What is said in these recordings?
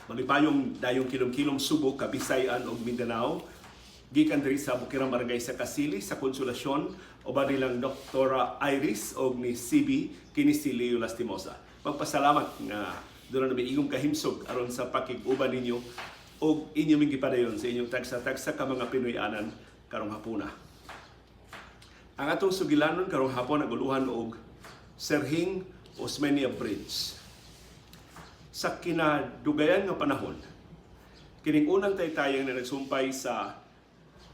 Malipayong dayong kilom-kilom Subo, Kabisayan ug Mindanao. Gikan diri sa Bukirang Barangay sa Kasili sa Konsolasyon, uban nilang Dr. Iris og ni CB, kini si Leo Lastimosa. Magpasalamat nga doon na may igong kahimsog aron sa pakig-uban ninyo og inyo ming gipadayon sa inyong tagsa-tagsa ka mga Pinoy-anan karong hapuna. Ang atong sugilanon karong hapon naguluhan og Serhing Osmeña Bridge. Sa kinadugayan nga panahon, kining unang taytayang na nagsumpay sa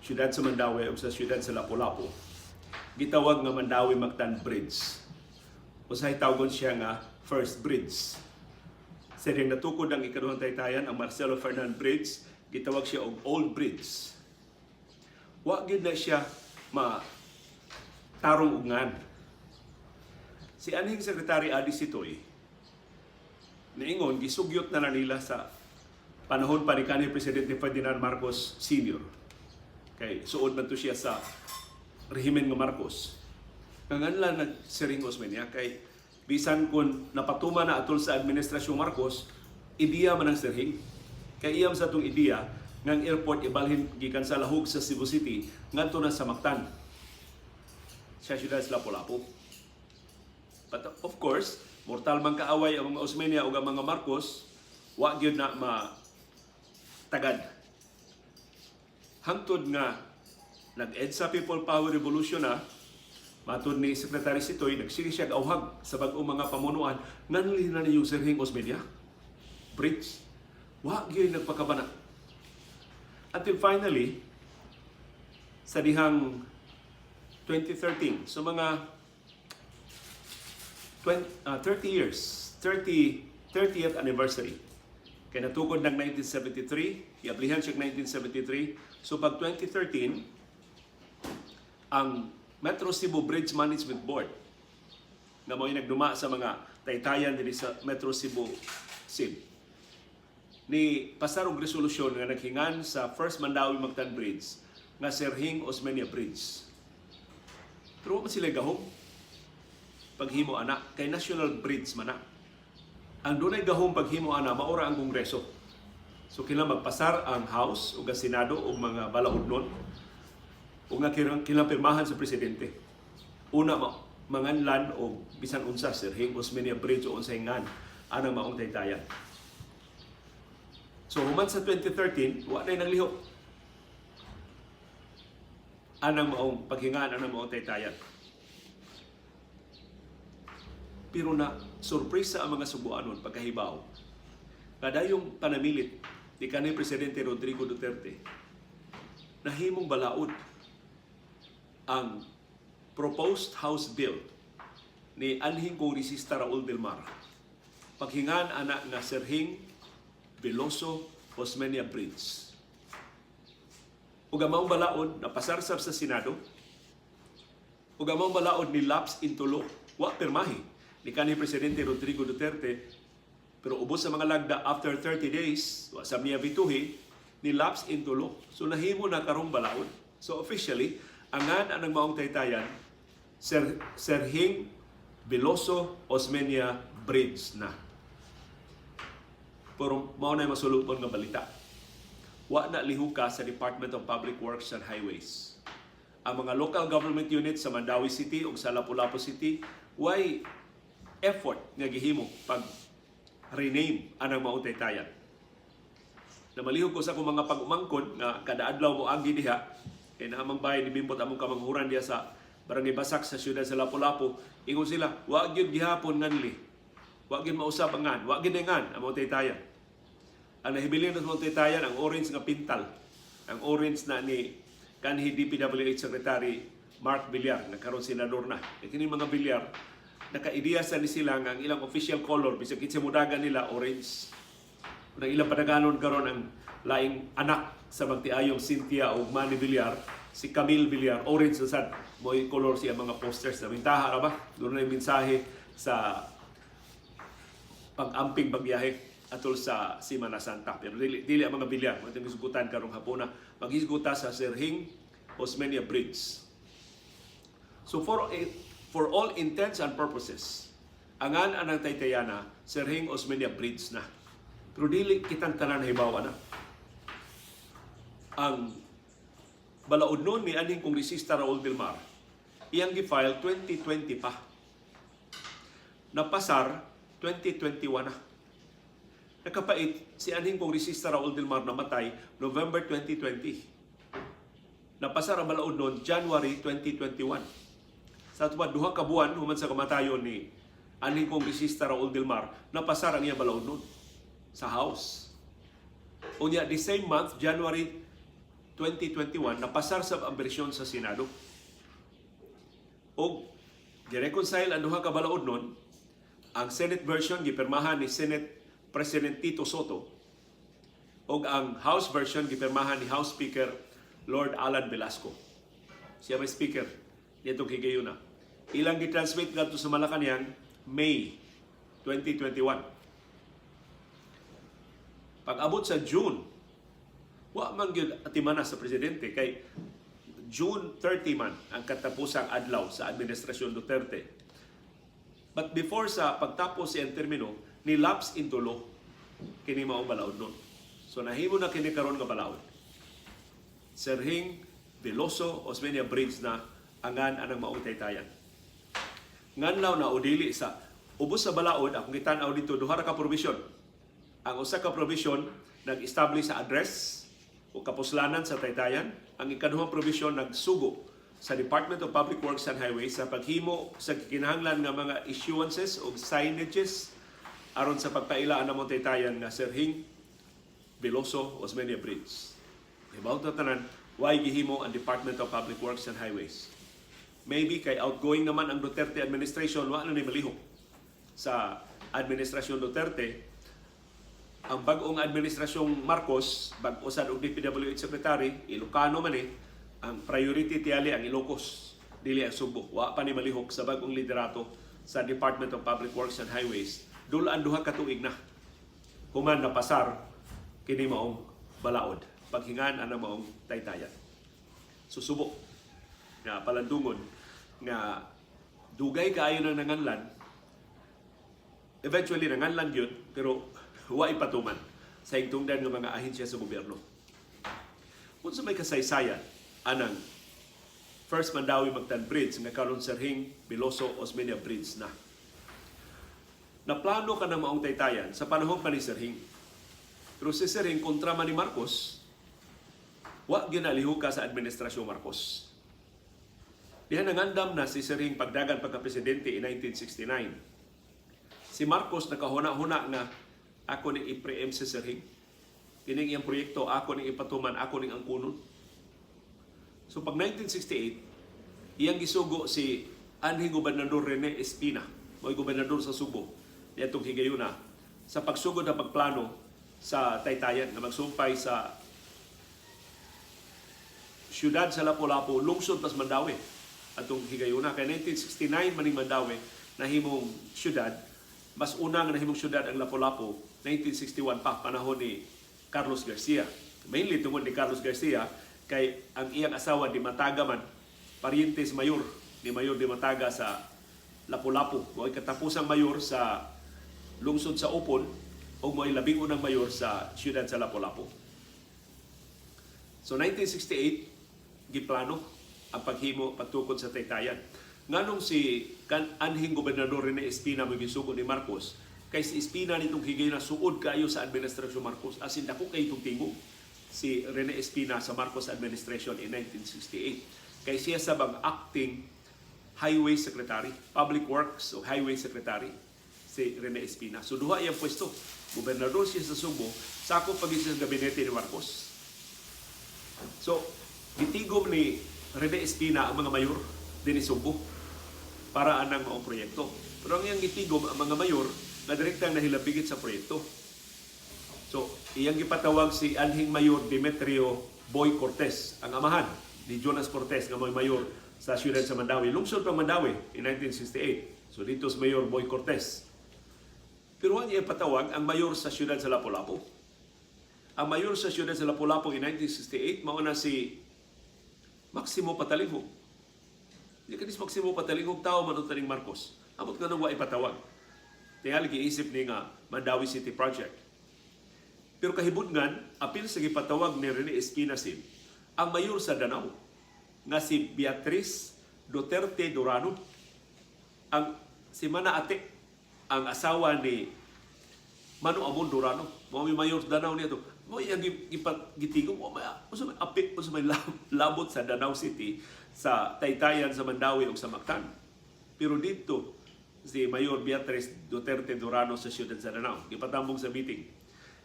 siyudad sa Mandaue o sa siyudad sa Lapu-Lapu, gitawag nga Mandaue Mactan Bridge. Usahay tawgon siya nga First Bridge. Sa diyang natukod ang ikaduhang taytayan, ang Marcelo Fernan Bridge, gitawag siya og Old Bridge. Wa gyud na siya ma tarong ugngan. Si anhing Secretary Adi Sitoy, niingon, gisugyot na nila sa panahon pa ni kanhi Presidente Ferdinand Marcos Sr. Kay suod man to siya sa rehimen nga Marcos. Nganlan nag-Serhing Osmeña kay bisan kung napatuma na atol sa administrasyong Marcos, ideya man ang Serhing. Kay iyam sa atong ideya ngang airport ibalhin gikan sa Lahug sa Cebu City ngadto na sa Mactan sa siyudad sa Lapu-Lapu. But of course, mortal man kaaway ang mga Osmeña o ang mga Marcos, wa gyud na ma tagad. Hangtod nga nag-EDSA People Power Revolution na, matod ni Secretary Sitoy, nagsige siya auhag sa bag-ong mga pamunuan, nganli na niyo Serhing Osmeña Bridge. Wa gyud nagpakabana. Until finally, sa dihang 2013, so mga 20, 30 years, 30, 30th anniversary. Kay natukod ng 1973, iablihan siya 1973. So pag 2013, ang Metro Cebu Bridge Management Board na mo'y nagduma sa mga taytayan diri sa Metro Cebu SIB ni pasar og resolusyon nga naghingan sa First Mandaue Mactan Bridge nga Serhing Osmeña Bridge. Pero wa man sila gahom paghimo ana kay national bridge man na. Ang dunay gahom paghimo ana maura ang Kongreso. So kinahanglan magpasar ang House ug ang Senado ug mga balaudnon ug nga kinahanglan pirmahan sa presidente. Una ma manganlan og bisan unsa, Serhing Osmeña Bridge o unsay ngan anang maong taytayan. So human sa 2013, wa na naglihok anang maong paghingan anang maong taytayan. Pero na sorpresa ang mga Subuanon pagkahibaw. Kadayong panamilit ni kanhi Presidente Rodrigo Duterte, nahimong balaod ang proposed House Bill ni anhing Kongresista Raul Del Mar. Paghingan ana nga Serhing Veloso Osmeña Bridge. Ug ang maong balaod napasar sab sa Senado. Ug ang maong balaod ni lapse into law. Wa pirmahi ni kanhi Presidente Rodrigo Duterte, pero ubos sa mga lagda, after 30 days, wa sab niya bituhi, ni lapse into law. So nahimo na karong balaod. So officially, angan anang maong taytayan, Serhing Veloso Osmeña Bridge na. Pero mao na masulupon nga balita. Wa na lihuka sa Department of Public Works and Highways. Ang mga local government units sa Mandaue City ug sa Lapu-Lapu City, way effort nga gihimo pag rename anang maong taytayan. Na malihog ko sa akong mga pag-umangkon nga kada adlaw mo agi diha kay naamang bahay ni Bimbot, among kamanghuran diha sa Barangay Basak sa siyudad sa Lapu-Lapu, ingon sila, wa gyud gihapon nganli. Wa gyud mausab ang ngan, wa gyud ngan ang maong taytayan. Ang nahibilin sa maong taytayan ang orange nga pintal. Ang orange na ni kanhi DPWH Secretary Mark Villar nga karon senador na. Kay kini mga Villar, naka-ideya sa ni sila nga ang ilang official color, bisag kinsa mudagan nila, orange. Kung ang ilang padaganon karon ang laing anak sa magtiayong Cynthia ug Manny Villar, si Camille Villar, orange na sad mo'y color siya mga posters na bintaha ra ba? Doon na yung mensahe sa pag-amping pagbiyahe atol sa Semana Santa. Pero dili, dili ang mga Villar, mga hisgutan karong hapuna, maghisguta sa Serhing Osmeña Bridge. So for all intents and purposes, angan anang taytayana, Serhing Osmeña Bridge na. Pero dili kitang tanan nahibaw na. Ang balaod nun ni anhing Kongresista Raul Del Mar, iyang gi-file 2020 pa. Napasar 2021 na. Nakapait si anhing Kongresista Raul Del Mar namatay November 2020. Napasar ang balaod nun January 2021. Sa tuwa 2 ka buwan human sa kamatayon ni anhing Kongresista Raul Del Mar, napasar ang iyang balaod nun sa House. Unya, the same month, January 2021, napasar sa ang bersyon sa Senado. Og gireconcile ang duha ka balaod nun. Ang Senate version gipirmahan ni Senate President Tito Sotto ug ang House version gipirmahan ni House Speaker Lord Alan Velasco. Siya may speaker nitong higayuna. Ilang gitransmit ngadto sa Malacanang May 2021. Pag-abot sa June, wa man gyud atimana sa presidente kay June 30 man ang katapusang adlaw sa administrasyon Duterte. But before sa pagtapos siyang termino, ni lapse into law kini maong balaod nun. So nahimo na kini karon nga balaod. Serhing Veloso Osmeña Bridge na angan anang maong taytayan. Nganlaw na o dili sa ubos sa balaod, akong gitan-aw dito duha ra ka provision. Ang usa ka provision nag-establish sa address o kapuslanan sa taytayan. Ang ikaduhang provision nagsugo sa Department of Public Works and Highways sa paghimo sa kinahanglan nga mga issuances o signages aron sa pagpaila ang among taytayan nga Serhing Veloso Osmeña Bridge. About na tanan, why gihimo ang Department of Public Works and Highways? Maybe kay outgoing naman ang Duterte administration, wa na ni malihok sa administrasyon Duterte. Ang bag-ong administrasyong Marcos, bag-o sad og DPWH secretary, Ilocano man eh, ang priority tiyali ang Ilocos, dili ang Subo. Wa pa ni malihok sa bag-ong liderato sa Department of Public Works and Highways. Dulaan 2 ka tuig na human napasar kini maong balaod. Paghingan ang maong taytayan. Susubo nga palandungon nga dugay kaayo nang nanganlan, eventually nanganlan gyud, pero wa ipatuman sa higtungdan ng mga ahensya sa gobyerno. Kung sa may kasaysayan anang First Mandaue Mactan Bridge nga karon Serhing Veloso Osmeña Bridge na. Naplano ka ng maong taytayan sa panahon pa ni Serhing. Pero si Serhing kontra man ni Marcos, wa gyud ka sa administrasyon Marcos. Diha nangandam na si Serhing pagdagan pagka-presidente in 1969. Si Marcos nakahuna-huna nga ako ni i-preempt si Serhing. Kining iyang proyekto, ako ning ipatuman, ako ning angkunon. So pag 1968, iyang gisugo si anhing Gobernador Rene Espina, mo'y gobernador sa Subo, niadtong higayuna, sa pagsugod na pagplano sa taytayan na magsumpay sa siyudad sa Lapu-Lapu, lungsod pas Mandaue atong higayuna. Kay 1969 maning Mandaue nahimong siyudad, mas una nga nahimong siyudad ang Lapu-Lapu 1961 pa, panahon ni Carlos Garcia. Mainly tungod ni Carlos Garcia kay ang iyang asawa di Mataga man, paryente sa mayor, ni Mayor di Mataga sa Lapu-Lapu. Mo'y katapusang mayor sa lungsod sa Opon o mo'y labing unang mayor sa siyudad sa Lapu-Lapu. So 1968, giplano ang paghimo pagtukod sa taytayan. Nganong si kan anhing Gobernador Rene Espina mo gisugo ni Marcos, kay si Espina nitong higay na suod kayo sa administrasyon Marcos, as in dako kay itong tingog si Rene Espina sa Marcos administration in 1968. Kay siya sa bang acting highway secretary, public works o highway secretary si Rene Espina. So duha iyang pwesto. Gobernador siya sa Subo, sakop pa siya sa gabinete ni Marcos. So, gitigom ni Rene Espina ang mga mayor dinhi Subo para anang maong proyekto. Pero ang iyang gitigom ang mga mayor na direktang nahilabigit sa proyekto. So, iyang gipatawag si anhing Mayor Demetrio Boy Cortez, ang amahan ni Jonas Cortez nga mo'y mayor sa siyudad sa Mandaue. Lungsod pang Mandaue in 1968. So dito si Mayor Boy Cortez. Pero wa niya patawag ang mayor sa siyudad sa Lapu-Lapu. Ang mayor sa siyudad sa Lapu-Lapu in 1968 mao na si Maximo Patalinghug. Di kanis Maximo Patalinghug tao man unta ning Marcos. Amot nga nang wa ipatawag. Tingali giisip ni nga Mandaue City Project. Pero kahibutngan, apil sa gipatawag ni Rene Espina Sim, ang mayor sa Danao, nga si Beatriz Duterte Durano, ang si Mana Ate, ang asawa ni Mano Amon Durano, mao may mayor sa Danao niya to. Mo iyang gitigom mo may unsa may apik, unsa may labot sa Danao City sa Taytayan sa Mandaue ug sa Mactan? Pero dito si Mayor Beatriz Duterte Durano sa siyudad sa Danao, gipatambong sa meeting.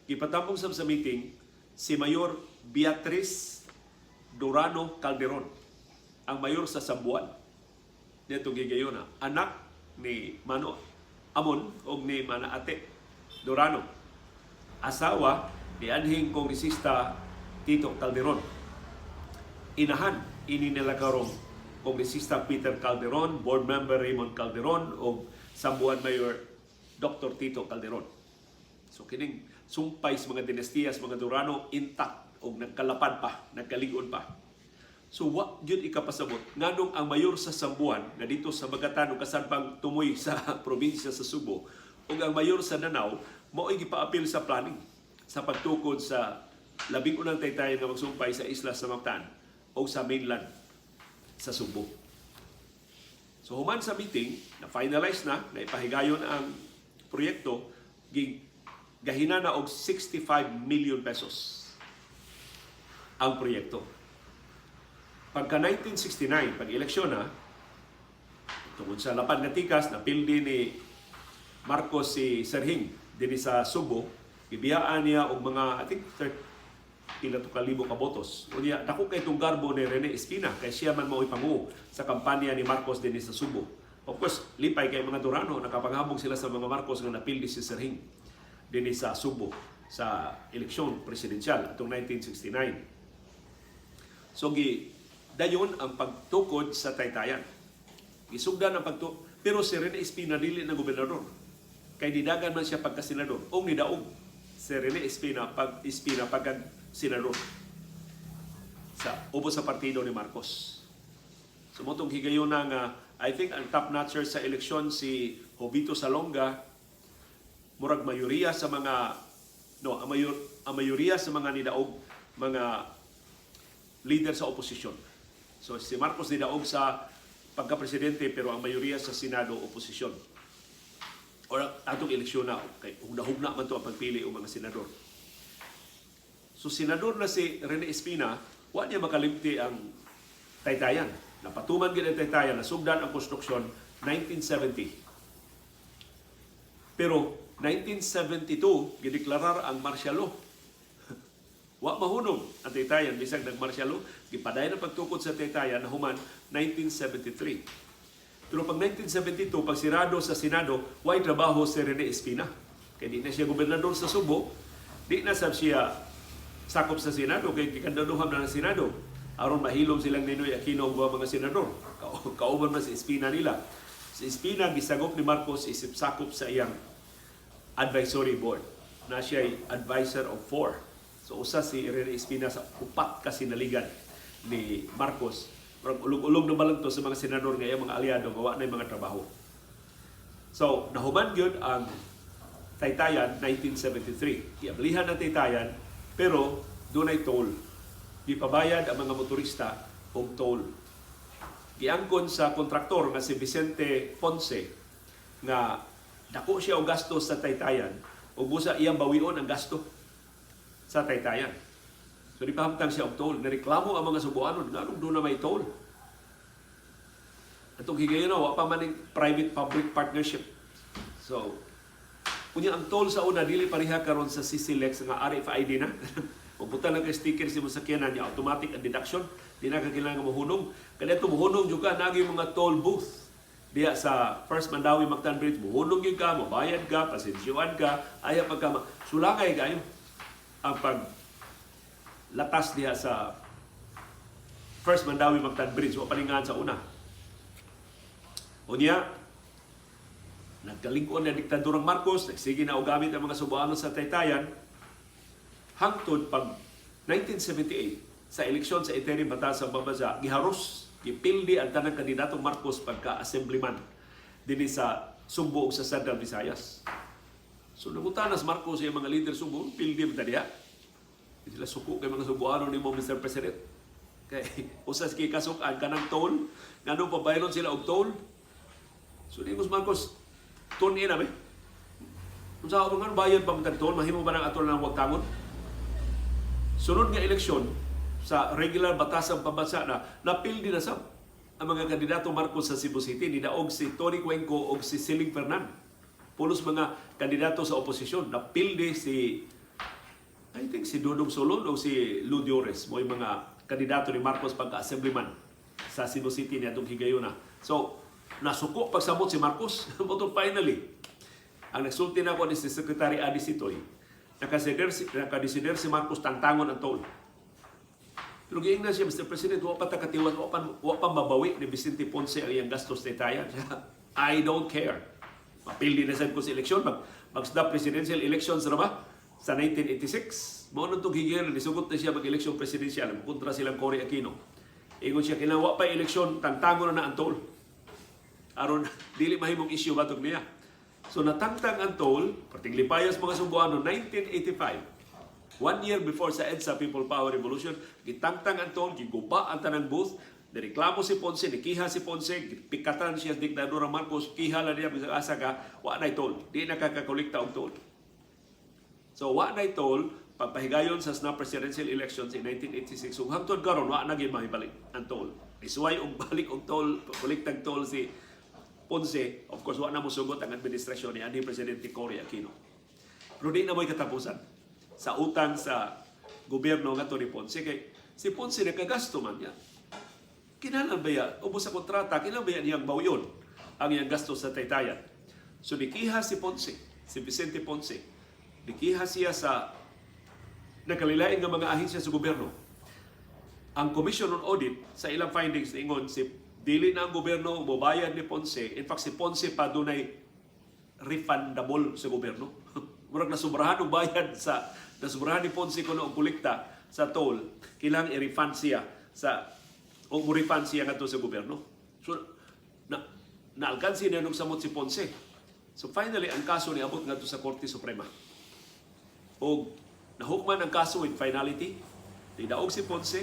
Gipatambong sa meeting si Mayor Beatriz Durano Calderon, ang mayor sa Samboan nitong gigayona, anak ni Mano Amon og ni Mana Ate Durano, asawa ni anhing kongresista Tito Calderon. Inahan ini nila karong kongresista Peter Calderon, board member Raymond Calderon og Samboan Mayor Dr. Tito Calderon. So kining sumpay sa mga dinastiyas mga Durano intact og nagkalapad pa, nagkalig-on pa. So wa gyud ikapasabot nganong ang mayor sa Samboan na dito sa Bagatan ug kasadpang tumoy sa probinsya sa Subo ug ang mayor sa Danao mao'y gipaapil sa planning sa pagtukod sa labing unang taytayan nga magsumpay sa isla sa Mactan o sa mainland sa Subo. So human sa meeting, na finalize na, na ipahigayon ang proyekto, gahina na og 65 million pesos ang proyekto. Pagka 1969, pag eleksyon na, tungod sa lapad nga tikas, napildi ni Marcos si Serhing dinhi sa Subo, gibiyaan niya og mga, I think, 30 pila to kalibo ka botos. Unya dako kay itong garbo ni Rene Espina kay siya man mao'y pangu sa kampanya ni Marcos dinhi sa Subo. Of course, lipay kay mga Durano, nakapanghabog sila sa mga Marcos nga napildi si Serhing dinhi sa Subo sa eleksyon presidensyal atong 1969. So gi dayon ang pagtukod sa Taytayan. Gisugdan ang pagtu pero si Rene Espina dili na gobernador. Kay nidagan man siya pagka-senador o nidaog si Rene Espina pag Espina pagka senador sa ubos sa partido ni Marcos. So mao tong higayona nga I think ang top notcher sa eleksyon si Jovito Salonga, murag mayoriya sa mga, no, ang mayoriya sa mga nidaog mga leader sa oposisyon. So si Marcos nidaog sa pagka-presidente pero ang mayoriya sa Senado, oposisyon. Or atong eleksyon na kay hugna-hugna man to ang pagpili og mga senador. So senador na si Rene Espina, wa niya makalimti ang Taytayan. Napatuman gid ang Taytayan, nasugdan ang konstruksyon 1970. Pero 1972, gideklarar ang martial law. Wa mahunong ang Taytayan bisag nag-martial law, gipadayon ang pagtukod sa Taytayan na human 1973. Pero pag 1972, pag sirado sa Senado, way trabaho si Rene Espina. Kay di na siya gobernador sa Subo, di na sab siya sakop sa Senado kay gikandaduham na ng Senado aron mahilom silang Ninoy Aquino ug mga senador. Kauban man si Espina nila. Si Espina gisagop ni Marcos isip sakop sa iyang advisory board na siya ay advisor of four. So usa si Rene Espina sa upat ka sinaligan ni Marcos. Murag ulog-ulog na balang to sa mga senador nga iyang mga aliado nga wa na mga trabaho. So nahuman gyud ang Taytayan 1973. Giablihan ang Taytayan pero dunay toll. Gipabayad ang mga motorista og toll. Giangkon sa kontraktor nga si Vicente Ponce nga dako siya og gasto sa Taytayan ug busa iyang bawion ang gasto sa Taytayan. So di pahamtang siya og toll. Nireklamo ang mga Subuanon nganong duna may toll. Atong higayon na, wa pa man ning private-public partnership. So, unya ang toll sa una dili pareha karon sa CCLEX nga RFID na. Pagbutan lang kay sticker sa imong sakyanan niya, automatic ang deduction. Di na ka kailangan mohunong. Kaya mohunong jud ka, nagi mga toll booth diya sa First Mandaue Mactan Bridge, mohunong gyud ka, mobayad ka, pasensyuan ka, ayaw pagka sulangay kayo ang pag latas diha sa First Mandaue Mactan Bridge, wa palingahan sa una. Unya, nagkalig-on na diktadurang Marcos, nagsige na og gamit ang mga Subuanon sa Taytayan, hangtod pag 1978 sa eleksyon sa interim Batasang Pambansa, giharos, gipildi ang tanang kandidatong Marcos pagka assemblyman dinhi sa Sugbo ug sa Central Visayas. So nangutana si Marcos sa mga leader Subo, pildi man ta diha. Di sila suko kay mga Subuano nimo, Mr. President. Kay usas kay kasukan kanang toll, ngano pabayron sila og toll. So ni Marcos, tun-in na be. Unsa ako nga bayad pa man tag toll, mahimo ba nang ato nang wagtangon? Sunod nga eleksyon sa regular batasang pambansa na napildi na sab ang mga kandidato Marcos sa Cebu City, nidaog si Tony Cuenco og si Siling Fernan. Pulos mga kandidato sa oposisyon, napildi si, I think, si Dodong Solon o si Lou Diores mo yung mga kandidato ni Marcos pagka-assemblyman sa Cebu City niadtong higayuna. So, nasuko pagsamot si Marcos. Mao finally, ang nagsulti na ko ni si Secretary Adi Sitoy, nakadesider si Marcos tangtangon ang toll. Pero giingnan siya, "Mr. President, wa pa ta katiwas, wa pa mabawi ni Vicente Ponce ang iyang gastos sa Taytayan." "I don't care. Mapildi na sad ko sa eleksyon, mag presidential elections ra ba? Sa 1986, mao na itong higil, nisugot na siya mag-eleksyon presidensyal, kontra silang Cory Aquino. Ingon siya, kinahanglan wa pa eleksyon, tangtangon na na ang toll. Aron dili mahimong issue batok niya. So natangtang ang toll, perting lipayas mga Sumbuano, 1985. One year before sa EDSA People Power Revolution, gitangtang ang toll, giguba ang tanang booth, nireklamo si Ponce, nikiha si Ponce, pikatan siya sa diktadura Marcos, kiha lang niya, bisag asa ka, wa na toll. Di na kakakolekta og toll. So wa na toll, pagpahigayon sa snap presidential elections in 1986, ug hangtod karon wa na gyud mahibalik ang toll. Isuway og balik og toll, kolektag toll si Ponce, of course wa na mosugot ang administrasyon ni anhi Presidente Cory Aquino. Pero di na mo'y katapusan sa utang sa gobyerno nga ni Ponce, kay si Ponce nakagasto man niya. Kinahanglan ba ya, ubos sa kontrata, kinahanglan ba ya niyang bawyon ang iyang gasto sa Taytayan? So nikiha si Ponce, si Vicente Ponce, nikiha siya sa nakalilain nga mga ahensya sa gobyerno. Ang Commission on Audit sa ilang findings niingon si dili na ang gobyerno mobayad ni Ponce. In fact, si Ponce pa dunay refundable sa gobyerno. Murag nasubrahan og bayad sa nasubrahan ni Ponce kuno og kolekta sa toll, kailangan i-refund siya sa o mo-refund siya ngadto sa gobyerno. So na naalkansi na nung samot si Ponce. So finally, ang kaso niabot ngadto sa Korte Suprema. Og nahukman ang kaso with finality. Nidaog si Ponce,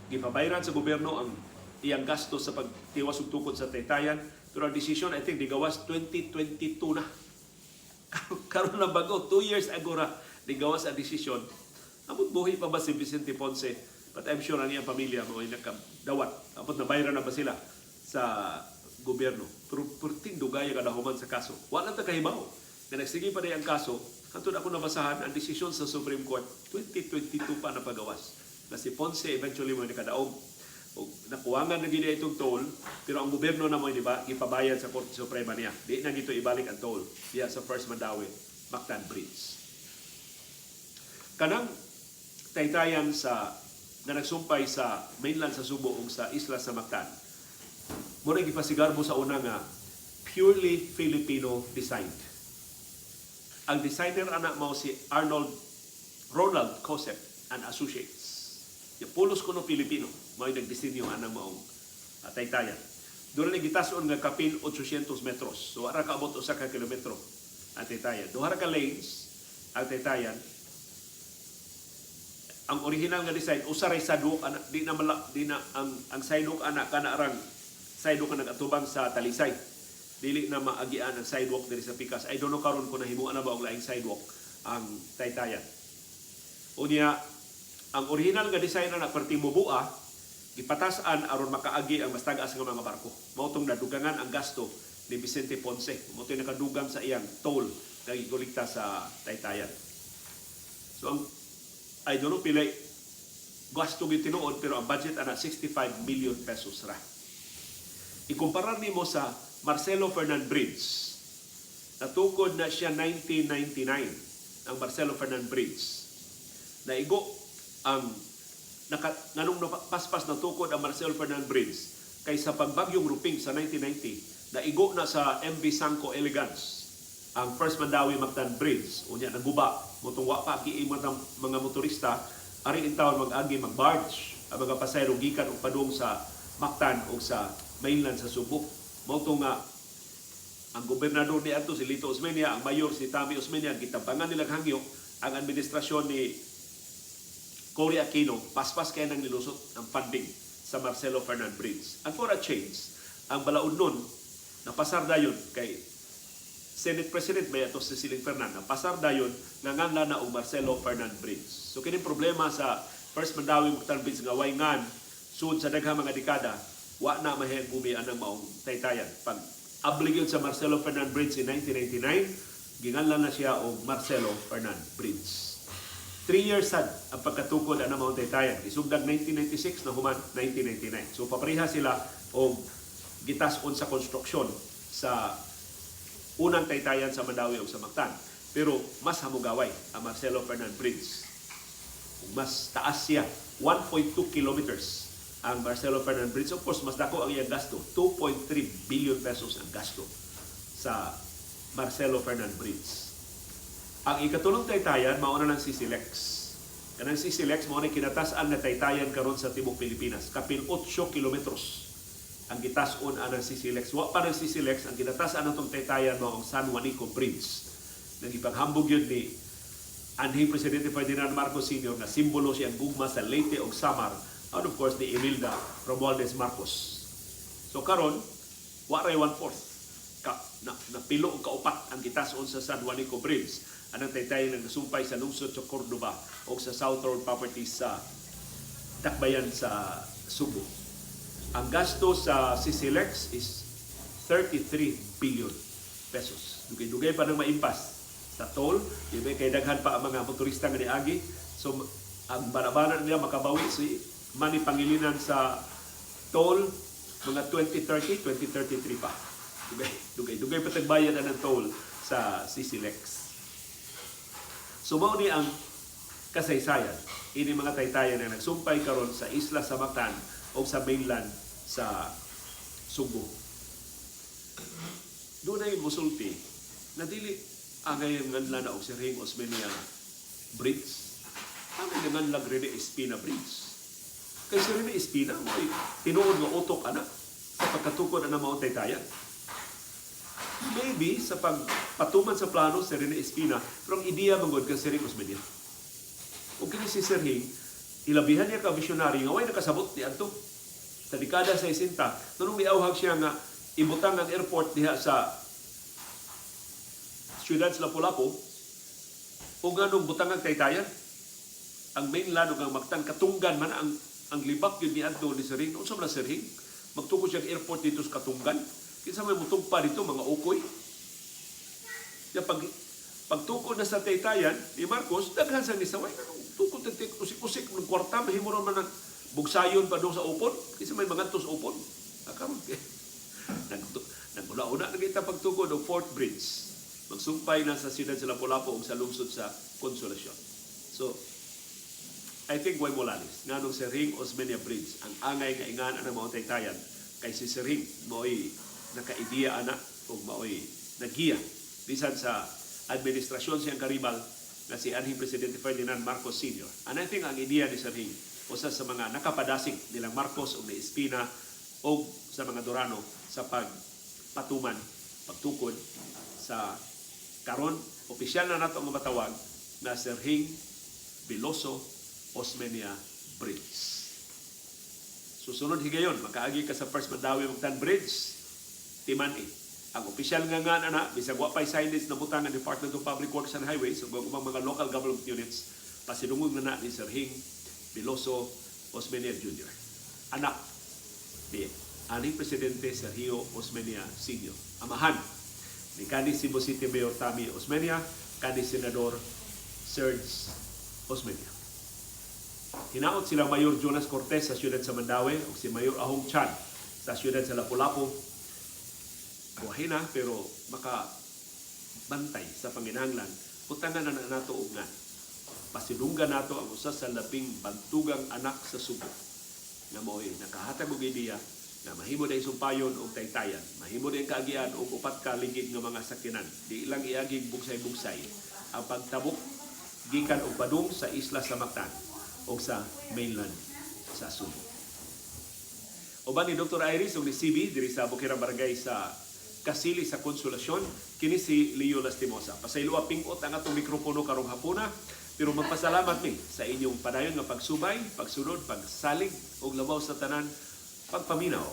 gipabayran sa gobyerno ang iyang gasto sa pagtiwas og tukod sa Taytayan. Pero ang desisyon, I think, digawas 2022 na. Karon na bago, 2 years ago ra, digawas ang desisyon. Amot buhi pa ba si Vicente Ponce? But I'm sure ang iyang pamilya mo ay nakadawat. Amot nabayran na ba sila sa gobyerno? Pero perting dugay ka nahuman sa kaso. Wala ta kahibaw na nagsige pa ang kaso. Hantod ako nabasahan ang desisyon sa Supreme Court, 2022 pa napagawas. Na si Ponce eventually mo nakadaog o nakuwangan na gid itong toll, pero ang gobyerno na mo, di ba, gipabayad sa Korte Suprema niya. Di na gito ibalik ang toll diya sa First Mandaue Mactan Bridge. Kanang Taytayan sa na nagsumpay sa mainland sa Subo ug sa isla sa Mactan. Mo na gipasigarbo sa una nga purely Filipino designed. Ang designer ana mao si Arnold Ronald Cosep and Associates. Ya pulos kuno Pilipino mao nagdisenyo anang maong Taytayan. Doon na gitason nga kapin 800 metros. So ara kaabot usa ka kilometro ang Taytayan. Duha ra ka lanes ang Taytayan. Ang original nga design, usa ray sidewalk ana, di na mala, di na ang sidewalk ana kana rang sidewalk nga nagatubang sa Talisay. Dili na maagian ang sidewalk diri sa pikas. I don't know karon kung nahimuan na ba og laing sidewalk ang Taytayan. Unya, ang original nga design ana perting mubua, gipatas-an aron makaagi ang mas tagas nga mga barko. Mao tong nadugangan ang gasto ni Vicente Ponce. Mao to'y nakadugang sa iyang toll nga gikolekta sa Taytayan. So ang, I don't know pilay gasto gyud tinuod, pero ang budget ana 65 million pesos ra. Ikumpara nimo sa Marcelo Fernan Bridge. Natukod na siya 1999 ang Marcelo Fernan Bridge. Naigo ang naka, nganong napaspas natukod ang Marcelo Fernan Bridge kay sa pagbagyong Ruping sa 1990, naigo na sa MV Sanco Elegance ang First Mandaue Mactan Bridge. Unya naguba mao tong wa pa giimot ang mga motorista ari in town mag-agi, mag-barge ang mga pasahero gikan og padung sa Mactan o sa mainland sa Subo. Mao tong nga Ang gobernador ni adto si Lito Osmeña, ang mayor si Tommy Osmeña, gitabangan nilang hangyo ang administrasyon ni Cory Aquino, paspas kay nang nilusot ang funding sa Marcelo Fernan Bridge. And for a change, ang balaod nun, napasar dayon kay Senate President may ato si Siling Fernan, napasar dayon nga nganla na og Marcelo Fernan Bridge. So kini problema sa First Mandawi Mactan Bridge nga way ngan sud sa daghang mga dekada, wa na mahigumi anang maong taytayan. Pag abli gyud sa Marcelo Fernan Bridge in 1999, ginganlan na siya og Marcelo Fernan Bridge. 3 years sad ang pagkatukod ana maong taytayan. Isugdag 1996, na human 1999. So papareha sila og gitas-on sa konstruksyon sa unang taytayan sa Mandaue ug sa Mactan. Pero mas hamugaway ang Marcelo Fernan Bridge. Ug mas taas siya, 1.2 kilometers ang Marcelo Fernan Bridge. Of course, mas dako ang iyang gasto, 2.3 billion pesos ang gasto sa Marcelo Fernan Bridge. Ang ikatulong taytayan, mao na ng CCLEX. Kanang CCLEX, mao na kinatas-an na taytayan karon sa tibuok Pilipinas. Kapin 8 kilometros ang gitas-on anang CCLEX. Wa pa ng CCLEX, ang kinatas-an natong taytayan mao ang San Juanico Bridge. Nang ipaghambog yun ni anhing Presidente Ferdinand Marcos Sr. na simbolo siyang gugma sa Leyte ug Samar, and of course ni Imelda Romualdez Marcos. So karon, wa ray one-fourth. Ka, na, napilo og kaupat ang gitas-on sa San Juanico Bridge anang taytay nga nasumpay sa lungsod sa Cordova o sa South Road Properties sa Dakbayan sa Sugbo. Ang gasto sa CCLEX is 33 billion pesos. Dugay-dugay pa nang maimpas sa toll, di ba kay daghan pa ang mga motorista nga niagi. So ang banabana nila makabawi si Manny Pangilinan sa toll mga 2030, 2033 pa. Dugay, dugay, dugay pa tagbayad na ng toll sa CCLEX. So mao ni ang kasaysayan ini mga taytayan na nagsumpay karon sa isla sa Mactan o sa mainland sa Sugbo. Dunay musulti na dili angay nganla na og Sir Hing Osmeña Bridge. Angay nganlag Rene Espina Bridge. Kay si Rene Espina mo'y tinuod nga utok ana sa pagkatukod ana mao taytayan. Maybe sa pagpatuman sa plano si Rene Espina, pero ang ideya manggod kang Sir Hing Osmeña. Ug kini si Sir Hing, ilabihan niya ka visionary nga way nakasabot ni adto. Sa dekada 60, nung miawhag siya nga ibutang ang airport diha sa siyudad sa Lapu-Lapu, o nganong butang ang taytayan, ang mainland ug ang Mactan katunggan man ang libak yun ni adto ni Sir Hing. Unsa man na, Sir Hing? Magtukod siya ang airport dito sa Katunggan. Kinsa may mutugpa dito, mga ukoy? Ya pag pagtukod na sa taytayan ni Marcos, daghan sa nisaway. Anong tukod na usik-usik ng kwarta, mahimo man ng bugsayon pa doon sa upon. Kinsa may mga sa upon. Ah, karon naguna-una na kita pagtukod og Fourth Bridge. Magsumpay na sa siyudad sa Lapu-Lapu ug sa lungsod sa Consolacion. So, I think way molalis nganong Sir Hing Osmeña Bridge ang angay nga ingan ang maong taytayan kay si Sir Hing mao'y naka-ideya ana ug mao'y naggiya bisan sa administrasyon siyang karibal na si anhing Presidente Ferdinand Marcos Sr. And I think ang ideya ni Sir Hing usa sa mga nakapadasig nilang Marcos ug ni Espina o sa mga Durano sa pagpatuman, pagtukod sa karon opisyal na nato ang matawag na Sir Hing Veloso Osmeña Bridge. Susunod higayon, makaagi ka sa First Mandaue Mactan Bridge, timan-i. Ang opisyal nga nga na, bisag wa pay signage na butang ang Department of Public Works and Highways ug ubang mga local government units, pasidungog na na ni Sir Hing Veloso Osmeña Jr. Anak ni aning Presidente Sergio Osmeña Sr. Amahan ni kani Cebu City Mayor Tommy Osmeña, kani Senador Serge Osmeña. Hinaot sila Mayor Jonas Cortez sa siyudad sa Mandaue ug si Mayor Ahong Chan sa siyudad sa Lapu-Lapu. Buhay na pero maka bantay sa panginahanglan, butangan na na nato og ngan. Pasidunggan nato ang usa sa labing bantugang anak sa Sugbo nga mao'y nakahatag og ideya na mahimo na sumpayon og taytayan, mahimo na kaagian og upat ka ligid nga mga sakyanan. Di lang iagig bugsay-bugsay ang pagtabok gikan og padung sa isla sa Mactan o sa mainland sa Sugbo. Uban ni Dr. Iris ug ni CB diri sa Bukirang Barangay sa Kasili sa Konsolasyon. Kini si Leo Lastimosa. Pasayloa, pingot ang atong mikropono karong hapuna, pero magpasalamat mi sa inyong padayon nga pagsubay, pagsunod, pagsalig ug labaw sa tanan, pagpaminaw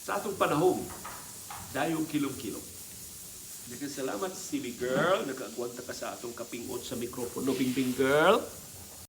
sa atong panahong dayong kilom-kilom. Daghang salamat, CB girl. Nakaagwanta ka sa atong kapingot sa mikropono, Bingbing girl.